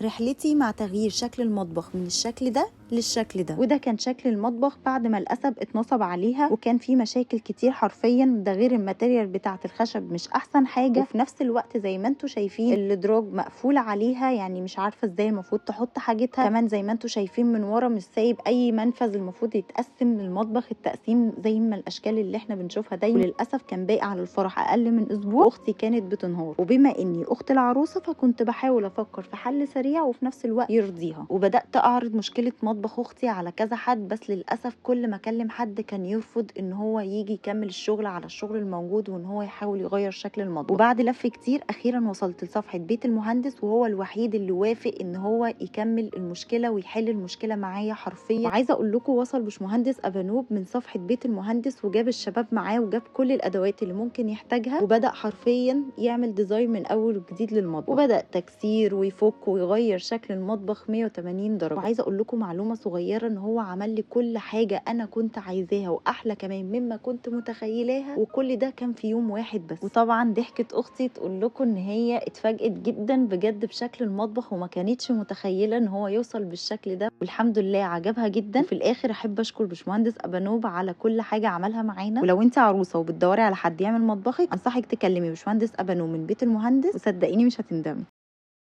رحلتي مع تغيير شكل المطبخ من الشكل ده للشكل ده. وده كان شكل المطبخ بعد ما القصب اتنصب عليها، وكان فيه مشاكل كتير حرفيا، ده غير ال material بتاعه الخشب مش احسن حاجة، وفي نفس الوقت زي ما انتم شايفين الادراج مقفول عليها، يعني مش عارفه ازاي المفروض تحط حاجتها. كمان زي ما انتم شايفين من ورا مش سايب اي منفذ المفروض يتقسم للمطبخ التقسيم زي ما الاشكال اللي احنا بنشوفها دايما. وللاسف كان باقي على الفرح اقل من اسبوع، اختي كانت بتنهار، وبما اني اخت العروسة فكنت بحاول افكر في حل سريع وفي نفس الوقت يرضيها. وبدات اعرض مشكلة مطبخ اختي على كذا حد، بس للاسف كل ما اكلم حد كان يرفض ان هو يجي يكمل الشغل على الشغل الموجود وان هو يحاول يغير شكل المطبخ. وبعد لف كتير اخيرا وصلت لصفحة بيت المهندس، وهو الوحيد اللي وافق ان هو يكمل المشكلة ويحل المشكلة معايا حرفيا. وعايزه اقول لكم وصل باشمهندس ابانوب من صفحة بيت المهندس وجاب الشباب معاه وجاب كل الادوات اللي ممكن يحتاجها، وبدا حرفيا يعمل design من اول وجديد للمطبخ، وبدا تكسير ويفك ويغير شكل المطبخ 180 درجه. وعايزه اقول لكم معلومة صغيرة ان هو عمل لي كل حاجة انا كنت عايزاها واحلى كمان مما كنت متخيلاها، وكل ده كان في يوم واحد بس. وطبعا ضحكه اختي تقول لكم ان هي اتفاجئت جدا بجد بشكل المطبخ وما كانتش متخيله ان هو يوصل بالشكل ده، والحمد لله عجبها جدا. وفي الاخر احب اشكر باشمهندس ابانوب على كل حاجة عملها معانا. ولو انت عروسه وبتدوري على حد يعمل مطبخك انصحك تكلمي باشمهندس ابانوب من بيت المهندس، وصدقيني مش هتندمي.